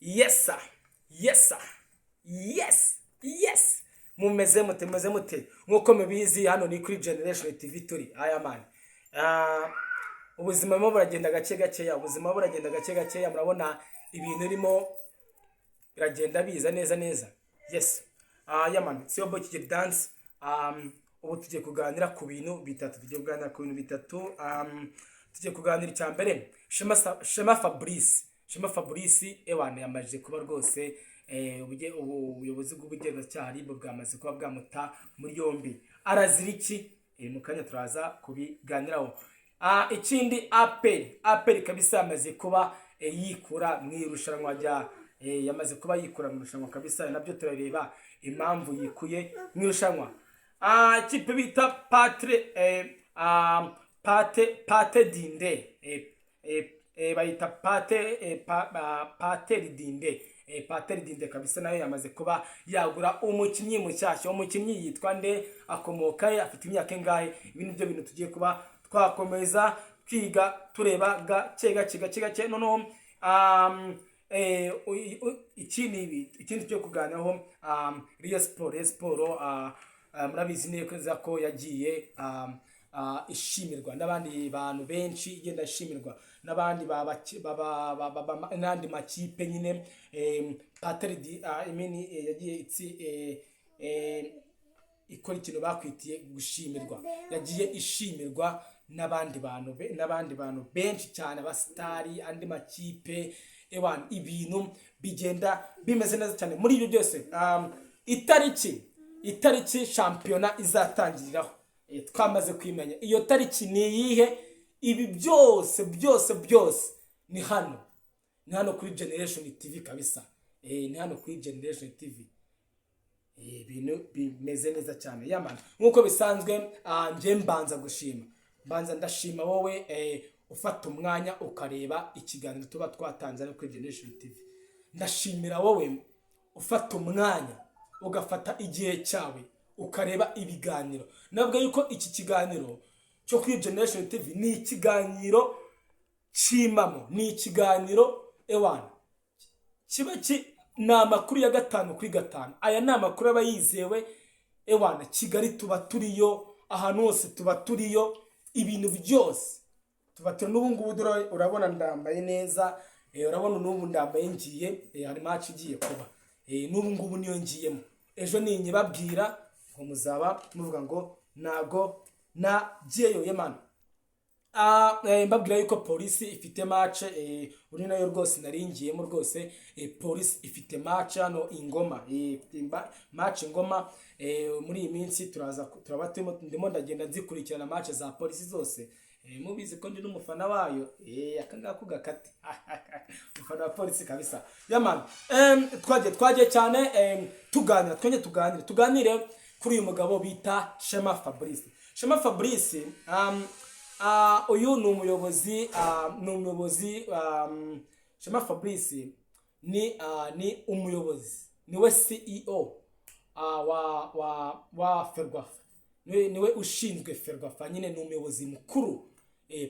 Yes sir. Yes sir. Yes. Mumeze mute, mumeze mute? Nkuko mubizi, hano ni kuri Generation TV turi. Aya man. Ubuzima burimo buragenda gake gakeya, ubuzima buragenda gake gakeya, murabona ibintu birimo biragenda biza neza neza. Yes. Yeah man, it's your boy Kigeli Dance. Ubu tugiye kuganira ku bintu bitatu, tugiye kuganira ku bintu bitatu. Tugiye kuganira icya mbere, Shema Fabrice. Shema Fabrice ewana yamaze kuba rwose ubuyobozi bw'ubugenzacyaha RIB bwamaze kuba bwamuta muri yombi. Arazira iki? Mu kanya turaza kubiganiraho. Ikindi, APR kabisa yamaze kuba yikura mu irushanwa rya yamaze kuba yikura mu irushanwa kabisa, nabyo turareba impamvu yikuye mu irushanwa. Ikipe bita Patre Pate Dinde, bayita Pate Pateri Dinde, Pateri Dinde kabisa nayo yamaze kuba yagura umukinnyi mushyashya. Umukinnyi yitwa nde? Akomoka he? Afite imyaka ingahe? Ibi ni byo bintu tugiye kuba twakomeza twiga, tureba gake gake gake gake. Noneho ikindi tugiye kuganiraho, Rayon Sport. Rayon Sport, murabizi neza ko yagiye ishimirwa n'abandi bantu benshi, igenda ishimirwa n'abandi n'andi makipe nyine. Pateri di I mean, yagiye itsi ikora ikintu bakwitiye gushimirwa, yagiye ishimirwa n'abandi bantu benshi cyane, abasitari, andi makipe. Ewana, ibintu bigenda bimeze neza cyane. Muri ibyo byose, itariki shampiyona izatangiriraho, twamaze kwimenya. Iyo tariki ni iyihe? Ibi byose byose byose ni hano kuri Generation TV kabisa. Ni hano kuri Generation TV. Ibintu bimeze neza cyane. Yeah man, nk'uko bisanzwe, njye mbanza gushima, mbanza ndashima wowe ufata umwanya ukareba ikiganiro tuba twatanze hano kuri Generation TV. Ndashimira wowe ufata umwanya, ugafata igihe cyawe ukareba ibiganiro. Nabwo yuko iki kiganiro cyo kuri Generation TV ni ikiganiro cyimamo, ni ikiganiro ewana kiba ki ni amakuru ya gatanu kuri gatanu. Aya ni amakuru aba yizewe. Ewana, Kigali tuba turiyo, ahantu hose tuba turiyo, ibintu byose tuba turi. N'ubu ngubu dore urabona ndambaye neza, urabona n'ubu ndambaye ngiye, hari match igiye kuba. N'ubu ngubu niyo ngiyemo. Ejo ninyibabwira ngo muzaba muvuga ngo ntago nagiyeyo. Yeah man. Mbabwira yuko Polisi ifite match, uri nayo rwose naringiyemo rwose. Polisi ifite match hano ingoma, ifite match ingoma. Muri iyi minsi turaza turaba turimo, ndimo ndagenda nzikurikirana match za Polisi zose. Mubizi ko ndi n'umufana wayo. Aka ngaka ugakate, umufana wa Polisi kabisa. Yeah man, twagiye cyane, tuganira, twongeye tuganire kuri uyu mugabo bita Shema Fabrice. Shema Fabrice, uyu ni umuyobozi, Shema Fabrice ni umuyobozi, niwe CEO wa Ferwafa, niwe ushinzwe Ferwafa nyine, ni umuyobozi mukuru,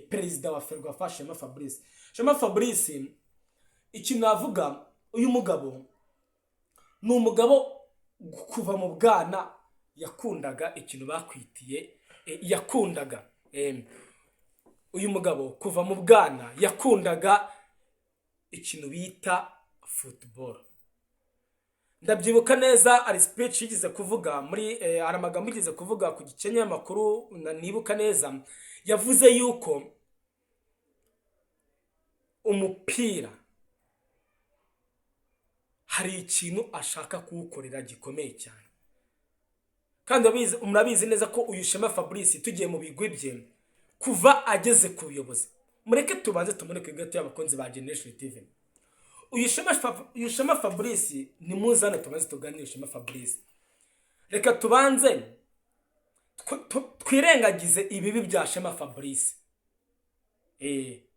perezida wa Ferwafa, Shema Fabrice. Shema Fabrice, ikintu navuga, uyu mugabo ni umugabo kuva mu bwana yakundaga ikintu bakwitiye, yakundaga, uyu mugabo kuva mu bwana yakundaga ikintu bita football. Ndabyibuka neza, ari speech yigeze kuvuga muri, hari amagambo yigeze kuvuga ku gikenyamakuru nibuka neza, yavuze yuko umupira hari ikintu ashaka kuwukorera gikomeye cyane. Kandi murabizi neza ko uyu Shema Fabrice, tugiye mu bigwi bye kuva ageze ku buyobozi, mureke tubanze tumureke gato y'abakunzi ba Generation TV. Uyu Shema Fabrice ni muzane, tubanze tuganire Shema Fabrice. Reka tubanze twirengagize ibibi bya Shema Fabrice,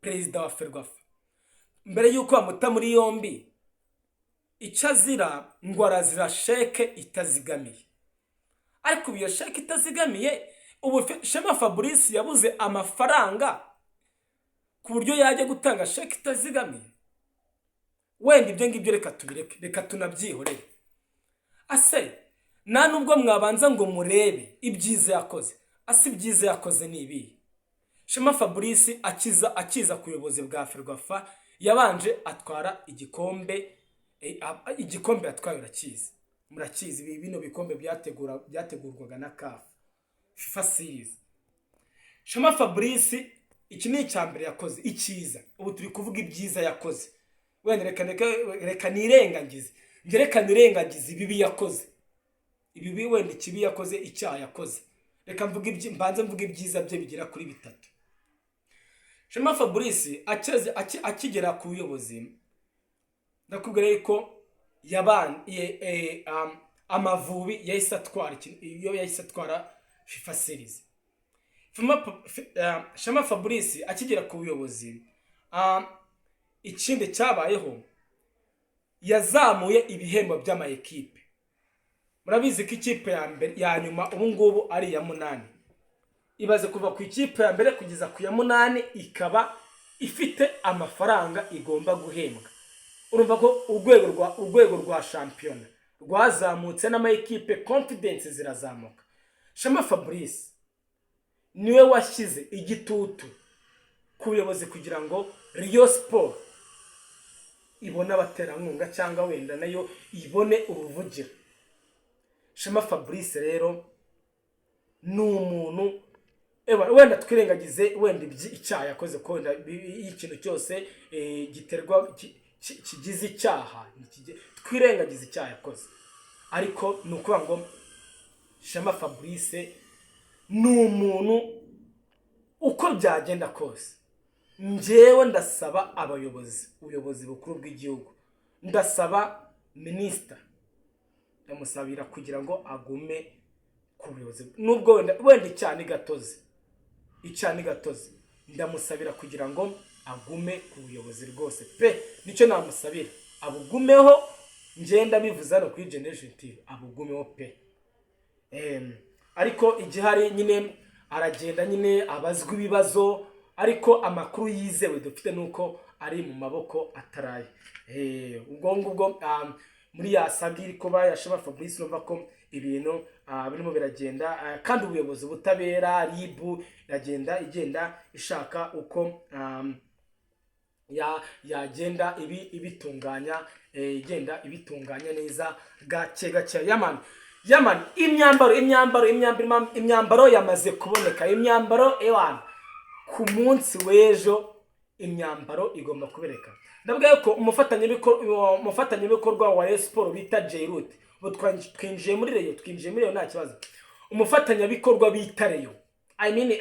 perezida wa Ferwafa, mbere y'uko bamuta muri yombi. Icyo azira, ngo arazira sheke itazigamiye. Ariko ubu iyo sheke itazigamiye, ubu Shema Fabrice yabuze amafaranga ku buryo yajya gutanga sheke itazigamiye? Wenda ibyo ngibyo reka tubireke, reka tunabyihorere. Ase nta nubwo mwabanza ngo murebe ibyiza yakoze? Ase ibyiza yakoze ni ibihe? Shema Fabrice akiza ku buyobozi bwa FERWAFA, yabanje atwara igikombe. Igikombe yatwaye urakizi, murakizi. Ibi bino bikombe byategurwaga na CAF FIFA Series. Shema Fabrice, iki ni icya mbere yakoze icyiza. Ubu turi kuvuga ibyiza yakoze. Wenda reka nirengagize njye, reka nirengagize ibibi yakoze, ibibi wenda, ikibi yakoze, icyaha yakoze. Reka mbanze mvuge ibyiza bye bigera kuri bitatu. Shema Fabrice akigera ku buyobozi, ndakubwira yuko Amavubi yahise atwara iyo yahise atwara FIFA Series. Shema Fabrice akigera ku buyobozi, ikindi cyabayeho, yazamuye ibihembo by'amayekipe. Murabizi ko ikipe ya mbere, ya nyuma ubu ngubu ari iya munani. Ibaze kuva ku ikipe ya mbere kugeza ku ya munani ikaba ifite amafaranga igomba guhembwa. Urumva ko urwego rwa shampiyona rwazamutse, n'amayikipe confidence zirazamuka. Shema Fabrice niwe washyize igitutu ku buyobozi kugira ngo Rayon Sport ibone abaterankunga, cyangwa wenda nayo ibone uruvugiro. Shema Fabrice rero ni umuntu, ewa, wenda twirengagize wenda icyaha yakoze, ko wenda iyo ikintu cyose giterwa kigize icyaha, twirengagize icyaha yakoze. Ariko ni ukuvuga ngo Shema Fabrice ni umuntu, uko byagenda kose, njyewe ndasaba abayobozi, ubuyobozi bukuru bw'igihugu, ndasaba minisita, ndamusabira kugira ngo agume ku buyobozi, nubwo wenda icyaha ni gatozi, icyaha ni gatozi. Ndamusabira kugira ngo agume ku buyobozi rwose pe, nicyo namusabira, abugumeho. Ngenda bivuze hano kuri Generation TV, abugumeho pe. Ariko igihari nyine, aragenda nyine abazwa ibibazo, ariko amakuru yizewe dufite ni uko ari mu maboko ataraye. Ubwo ngubwo muri ya saga iri kuba ya Shema Fabrice, urumva ko ibintu birimo biragenda, kandi ubuyobozi, ubutabera, RIB iragenda igenda ishaka uko yagenda ibitunganya, igenda ibitunganya neza gake gake. Yamani, yamani, imyambaro, imyambaro, imyambaro, imyambaro yamaze kuboneka. Imyambaro, ewana, ku munsi w'ejo imyambaro igomba kubereka. Ndavuga ko umufatanyabikorwa wa Rayon Sport bita Jairut, ubu twinjiye muri Rayon, twinjiye muri Rayon, nta kibazo. Umufatanyabikorwa bita Rayon, I mean,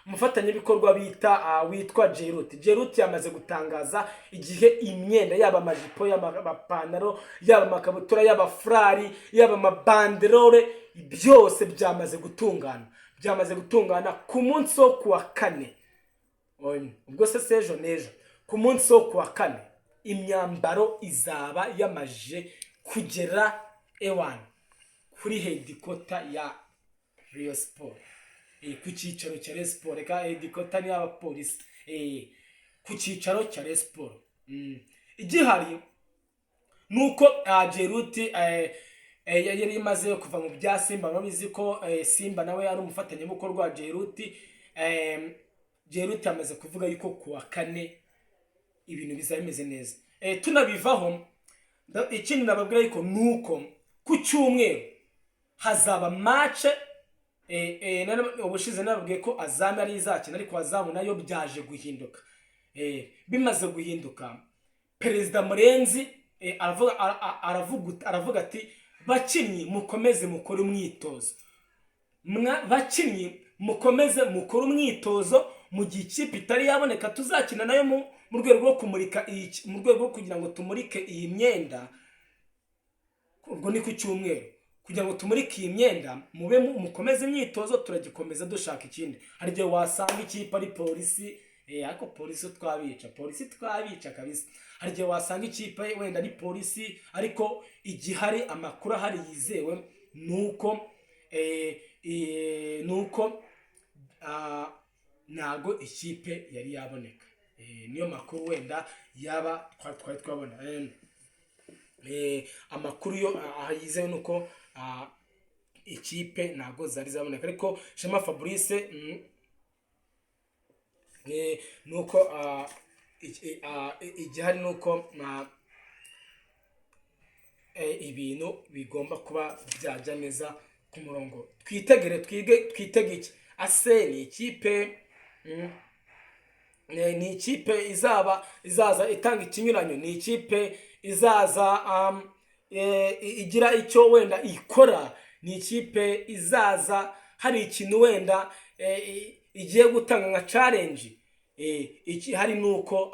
umufatanyabikorwa bita witwa Jairut. Jairut yamaze gutangaza igihe imyenda, yaba amajipo, yaba amapantaro, yaba amakabutura, yaba furari, yaba amabanderore, byose byamaze gutungana, byamaze gutungana ku munsi wo kuwa kane. Oya, ubwo se sejo n'ejo, ku munsi wo kuwa kane imyambaro izaba yamaje kugera ewan kuri headquarter ya Rayon Sport, ku cyicaro cya Rayon Sport. Reka, headquarter ni abapolisi, ku cyicaro cya Rayon Sport. Igihari nuko Jairut yari imaze kuva mu bya Simba. Babizi ko Simba nawe ari umufatanyabikorwa wa Jairut. Jairut yamaze kuvuga yuko kuwa kane ibintu bizaba bimeze neza. Tunabivaho, ikindi nababwira yuko nuko ku cyumweru hazaba match. Ubushize nababwiye ko Azam ari izakina, ariko Azam nayo byaje guhinduka. Bimaze guhinduka, Perezida Murenzi aravuga ati: "Bakinnyi, mukomeze mukore umwitozo. Bakinnyi, mukomeze mukore umwitozo mu gihe ikipe itari yaboneka tuzakina nayo, mu rwego rwo kumurika iyi, mu rwego rwo kugira ngo tumurike iyi myenda." Ubwo ni ku cyumweru, kugira ngo tumurike iyi myenda, mube mukomeze imyitozo, turagikomeza dushaka ikindi. Hari igihe wasanga ikipe ari Polisi, ariko Polisi twabica, Polisi twabica kabisa. Hari igihe wasanga ikipe wenda ari Polisi, ariko igihari, amakuru ahari yizewe nuko ntago ikipe yari yaboneka. Niyo makuru wenda yaba twari twabona. Amakuru yo yizewe nuko ikipe ntabwo zari zaboneka, ariko Shema Fabrice nuko igihari nuko ibintu bigomba kuba byajya neza ku murongo. Twitegere, twige, twitege iki? Ase ni ikipe ni ikipe izaba izaza itanga ikinyuranyo? Ni ikipe izaza igira icyo wenda ikora? Ni ikipe izaza hari ikintu wenda igiye gutanga nka challenge? Iki hari nuko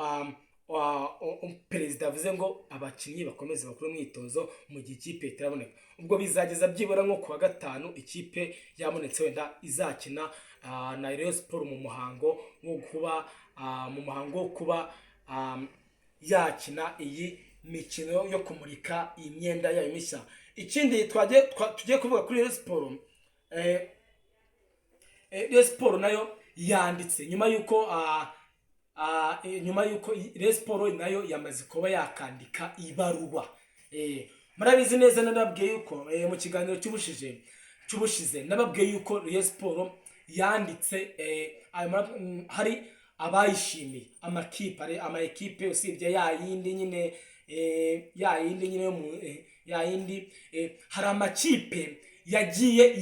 perezida avuze ngo abakinnyi bakomeze bakore umwitozo mu gihe ikipe itaraboneka. Ubwo bizageza byibura nko kuwa gatanu ikipe yabonetse, wenda izakina na Rayon Sport mu muhango wo kuba yakina iyi mikino yo kumurika imyenda yayo mishya. Ikindi tugiye kuvuga kuri Rayon Sport, Rayon Sport nayo yanditse nyuma y'uko Rayon Sport nayo yamaze kuba yakandika ibaruwa. Murabizi neza, narabwiye yuko mu kiganiro cy'ubushize nababwiye yuko Rayon Sport yanditse, hari abayishimiye, amakipe, ari ama ekipe usibye ya yindi nyine, ya yindi nyine yo mu ya yindi, hari amakipe yagiye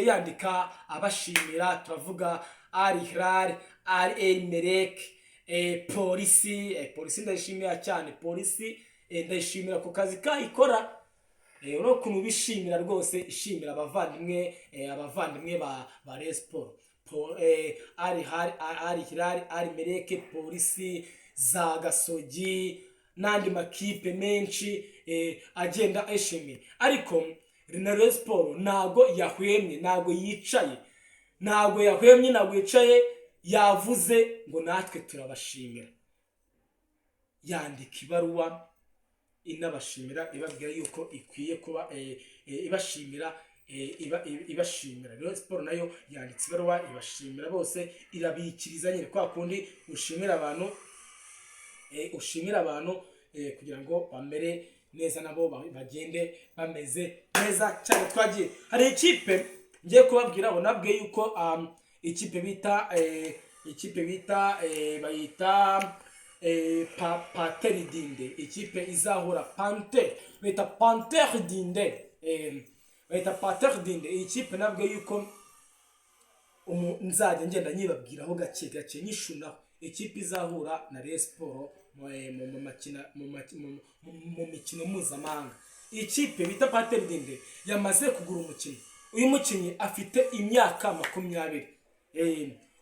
yandika, abashimira. Turavuga Al Hilal, Al Merrikh, Polisi. Polisi ndayishimira cyane. Polisi ndayishimira ku kazi kayikora. Urabona ukuntu bishimira rwose, ishimira abavandimwe, abavandimwe ba Rayon Sport. Al Hilal, Al Merrikh, Polisi za Gasogi n'andi makipe menshi agenda ayishimiye. Ariko na Rayon Sport ntago yahwemye, ntago yicaye, ntago yahwemye, ntago yicaye. Yavuze ngo natwe turabashimira, yandika ibaruwa inabashimira, ibabwira yuko ikwiye kuba ibashimira, ibashimira. Rayon Sport nayo yanditse ibaruwa ibashimira bose, irabikiriza nyine kwa kundi ushimira abantu, kugira ngo bamere neza, nabo bagende bameze neza cyane. Twagiye, hari ikipe ngiye kubabwira abo nabwiye yuko ikipe bita bayita Panthère Dundee, ikipe izahura Panther, bayita Panthère Dundee, bayita Panthère Dundee. Iyi kipe nabwiye yuko nzajya ngenda nyibabwiraho gake gake, nyishunaho. Ikipe izahura na Rayon Sport mu makina mu maki- mu- mu- mu mikino mpuzamahanga. Ikipe bita Panthère Dundee yamaze kugura umukinnyi. Uyu mukinnyi afite imyaka 20.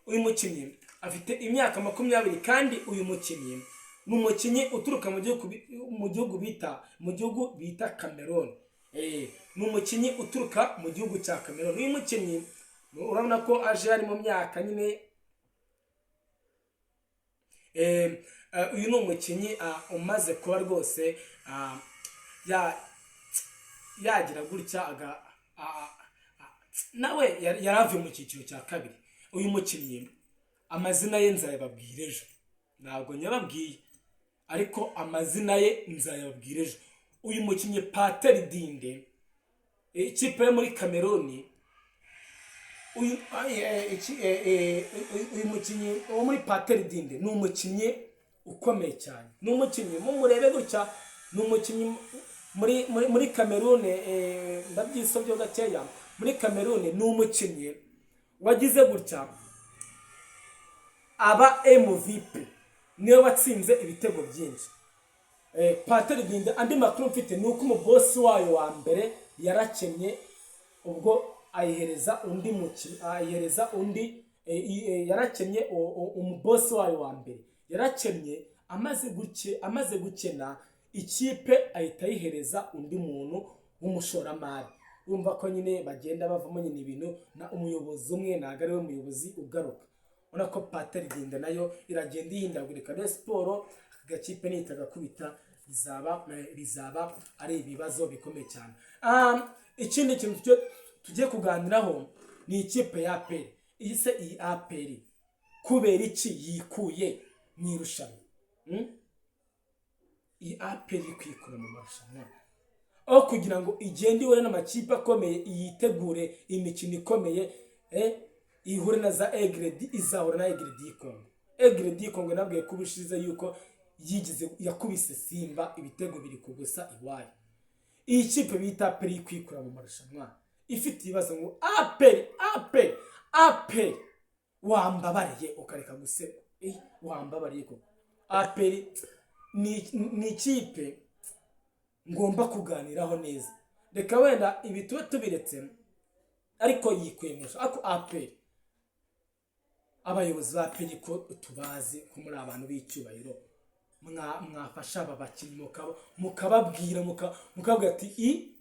Uyu mukinnyi afite imyaka 20, kandi uyu mukinnyi ni umukinnyi uturuka mu gihugu bita Cameroon. Ni umukinnyi uturuka mu gihugu cya Cameroon. Uyu mukinnyi urabona ko aje ari mu myaka nyine. Uyu ni umukinnyi umaze kuba rwose yagira gutya nawe yari avuye mu cyiciro cya kabiri. Uyu mukinnyi amazina ye nzayababwira ejo, ntabwo nyababwiye, ariko amazina ye nzayababwira ejo. Uyu mukinnyi Panthère Dundee, ikipe yo muri Cameroon, uyu mukinnyi wo muri Panthère Dundee ni umukinnyi ukomeye cyane. Ni umukinnyi mumurebe gutya, ni umukinnyi muri Cameroon. Ndabyisobyeho gakeya. Muri Cameroon ni umukinnyi wagize gutya aba MVP, niwe watsinze ibitego byinshi. Panthère Dundee, andi makuru mfite ni uko umubosi wayo wa mbere yarakennye, ubwo ayihereza undi mukinnyi, ayihereza undi. Yarakennye, umubosi wayo wa mbere yarakennye. Amaze gukena, ikipe ahita ayihereza undi muntu w'umushoramari. Urumva ko nyine bagenda bavamo nyine ibintu na umuyobozi umwe ntabwo ari we muyobozi ugaruka. Ubona ko Panthère Dundee nayo iragenda ihindagurika. Rayon Sport aka gakipe nitagakubita bizaba ari ibibazo bikomeye cyane. Ikindi kintu tugiye kuganiraho ni ikipe ya APR. Iyi se, iyi APR Kubera iki yikuye mu irushanwa? Iyi APR iri kwikura mu marushanwa aho kugira ngo igende ihure n'amakipe akomeye, yitegure imikino ikomeye, ihure na za Aigle, izahura na Aigle du Congo. Aigle du Congo nabwiye ko ubushize yuko yigize yakubise Simba ibitego 2-0 iwayo. Iyi kipe bita APR iri kwikura mu marushanwa, ifite ibibazo ngo APR, APR, APR, wambabariye ukareka guseba. Wambabariye koko. APR ni ikipe ngomba kuganiraho neza. Reka wenda ibi tube tubiretse, ariko yikuye mu irushanwa. Ariko APR, abayobozi ba APR, ko tubazi ko muri abantu b'icyubahiro, mwafasha aba bakinnyi, mukababwira, mukababwira ati i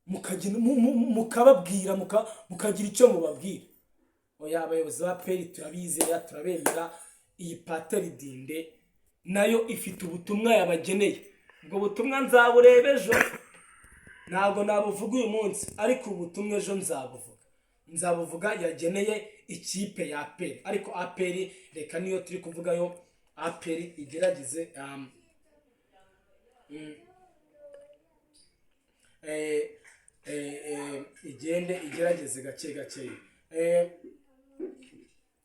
mukababwira, mukagira icyo mubabwira. Oya, abayobozi ba APR turabizera, turabemera. Iyi Pateri Dinde nayo ifite ubutumwa yabageneye. Ubwo butumwa nzabureba ejo, ntabwo nabuvuga uyu munsi, ariko ubutumwa ejo nzabuvuga yageneye ikipe ya APR. Ariko APR, reka niyo turi kuvugayo, APR igerageze igende igerageze gake gake.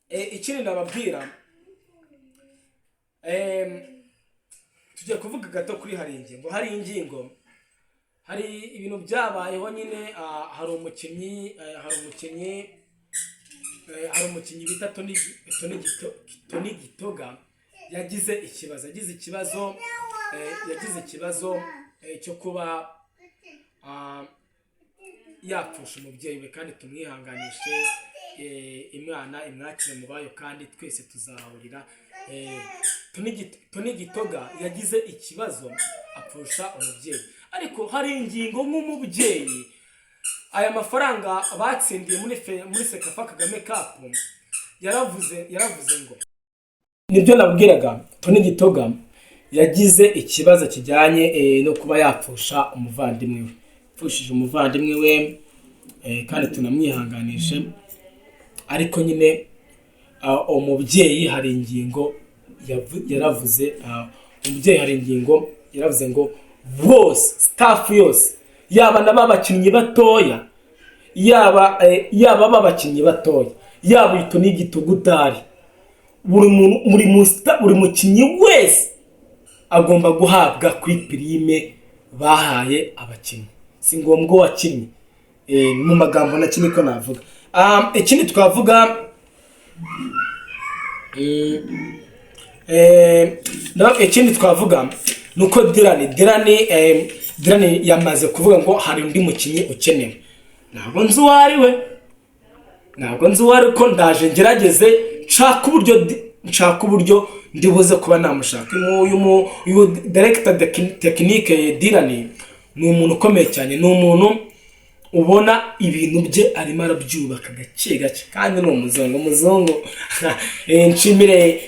Ikindi nababwira, tugiye kuvuga gato kuri hari ingingo, hari ibintu byabayeho nyine. Hari umukinnyi bita Tony Gitoga yagize ikibazo, cyo kuba yapfusha umubyeyi we, kandi tumwihanganishe, Imana imwakire mu bayo, kandi twese tuzahurira. Tony Gitoga yagize ikibazo apfusha umubyeyi, ariko hari ingingo nk'umubyeyi, aya mafaranga batsindiye muri CECAFA Kagame Cup, yaravuze ngo nibyo nabwiraga. Tony Gitoga yagize ikibazo kijyanye no kuba yapfusha umuvandimwe we, yapfushije umuvandimwe we, kandi tunamwihanganishe. Ariko nyine umubyeyi hari ingingo yaravuze, umubyeyi hari ingingo yaravuze ngo bose, staff yose, yaba na babakinnyi batoya, yaba babakinnyi batoya, yaba uyu Tony Gitugutari, buri muntu, buri mukinnyi wese agomba guhabwa kuri prime bahaye abakinnyi, si ngombwa uwakinnye. Mu magambo na kimwe ko navuga. Ikindi twavuga, no, ikindi twavuga ni uko Dirani yamaze kuvuga ngo hari undi mukinnyi ukenewe. Ntabwo nzi uwo ari we, ntabwo nzi uwo ari ko ndaje ngerageze nshaka uburyo ndibuze kuba namushaka. Uyu directeur technique Dirani ni umuntu ukomeye cyane, ni umuntu ubona ibintu bye arimo arabyubaka gake gake, kandi ni umuzungu. Nshimire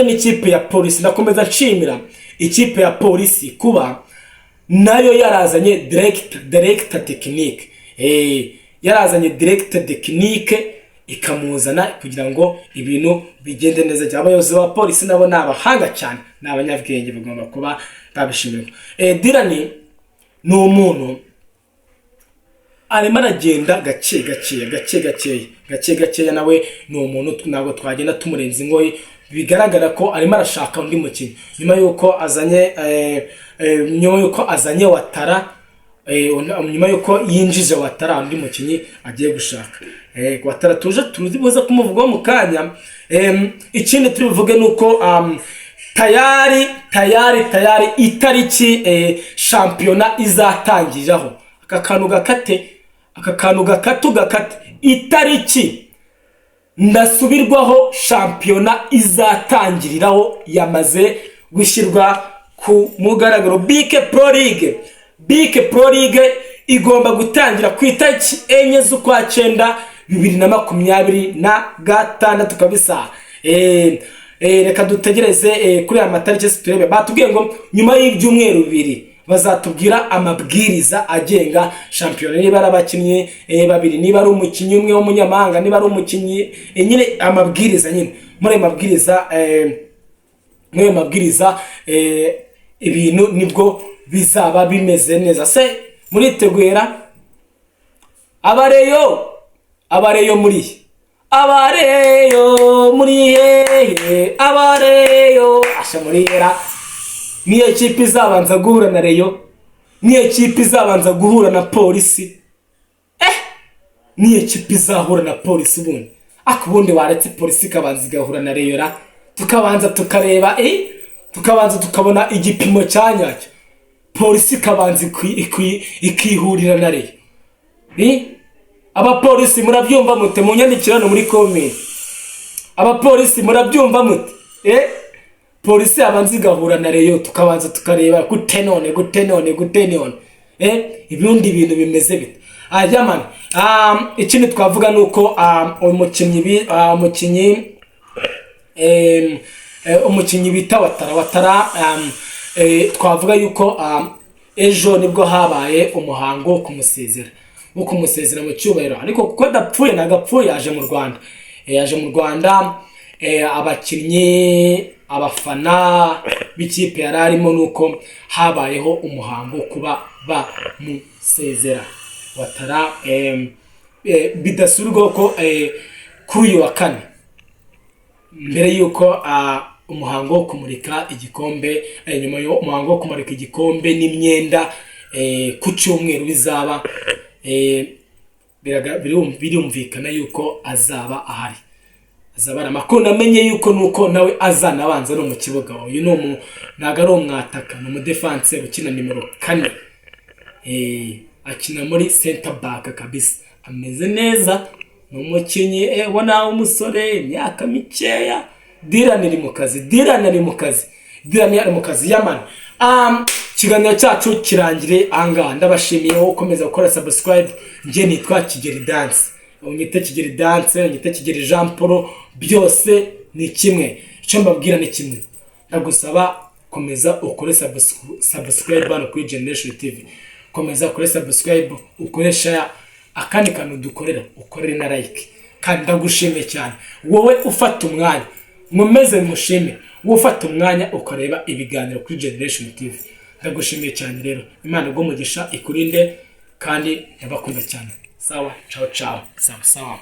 n'ikipe ya Polisi. Ndakomeza nshimira ikipe ya Polisi kuba nayo yarazanye directeur technique, yarazanye directeur technique ikamuzana kugira ngo ibintu bigende neza cyane. Abayobozi ba Polisi nabo ni abahanga cyane, ni abanyabwenge, bagomba kuba babishimirwa. Dirani ni umuntu arimo aragenda gake gakeya, gake gakeya, gake gakeya. Nawe ni umuntu ntabwo twagenda tumurenza ingoyi. Bigaragara ko arimo arashaka undi mukinnyi nyuma y'uko azanye Watara, nyuma y'uko yinjije Watara, undi mukinnyi agiye gushaka. Watara tuje tuzi buze kumuvugaho mu kanya. Ikindi turi buvuge ni uko tayari, tayari, tayari itariki shampiyona izatangiriraho. Aka kantu gakate, aka kantu gakate, ugakate. Itariki ndasubirwaho shampiyona izatangiriraho yamaze gushyirwa ku mugaragaro. BK Pro League, BK Pro League igomba gutangira ku itariki 4 z'ukwa cyenda 2026 kabisa. Reka dutegereze kuri aya matariki turebe. Batubwiye ngo nyuma y'ibyumweru 2 bazatubwira amabwiriza agenga shampiyona, niba ari abakinnyi babiri, niba ari umukinnyi umwe w'umunyamahanga, niba ari umukinnyi, nyine amabwiriza nyine. Muri ayo mabwiriza, ibintu nibwo bizaba bimeze neza. Se muritegura? Abareyo, abareyo muri, abareyo muri hehe? Abareyo asha muri hera. Niyo kipe izabanza guhura na Rayon, niyo kipe izabanza guhura na Polisi. Niyo kipe izahura na Polisi ubundi. Ariko ubundi waretse Polisi ikabanza igahura na Rayon ra, tukabanza tukareba, tukabanza tukabona igipimo cya nyacyo. Polisi ikabanza ikihurira na Rayon. Abapolisi murabyumva mute? Munyandikira hano muri comment. Abapolisi murabyumva mute? Polisi yabanza igahura na Rayon, tukabanza tukareba gute none, gute none, gute none, ibindi bintu bimeze bite? Yamani, ikindi twavuga ni uko umukinnyi bita Watara, Watara, twavuga yuko ejo nibwo habaye umuhango wo kumusezera mu cyubahiro, ariko kuko adapfuye, ntabwo apfuye, yaje mu Rwanda. Yaje mu Rwanda, abakinnyi, abafana b'ikipe yari arimo, nuko habayeho umuhango wo kuba bamusezera Watara. Bidasubirwaho ko kuri uyu wa kane, mbere y'uko umuhango wo kumurika igikombe, nyuma y'umuhango wo kumurika igikombe n'imyenda ku cyumweru bizaba, birumvikana yuko azaba ahari, azaba ari. Amakuru namenye yuko nuko nawe azanabanza no mu kibuga. Uyu ni umu ntabwo ari umwataka, ni umudefanseri ukina nimero 4, akina muri center back kabisa, ameze neza, ni umukinnyi ubona w'umusore, imyaka mikeya. Dylan ari mu kazi, Dylan ari mu kazi, Dylan ari mu kazi. Yamani, ikiganiro cyacu kirangire ahangaha. Ndabashimiye wowe ukomeza gukora subscribe. Njye nitwa Kigeli Dance, unyite Kigeli Dance, unyite Kigeli Jean Paul, byose ni kimwe. Icyo mbabwira ni kimwe, ndagusaba komeza ukore subscribe hano kuri Generation TV, komeza ukore subscribe, ukore share, akandi kantu dukorera ukorere na like. Kandi ndagushimiye cyane wowe ufata umwanya, mumeze mushime wowe ufata umwanya ukareba ibiganiro kuri Generation TV. Ndagushimiye cyane rero. Imana iguhe umugisha, ikurinde, kandi ndabakunda cyane. Sawa, ciao ciao, sawa sawa.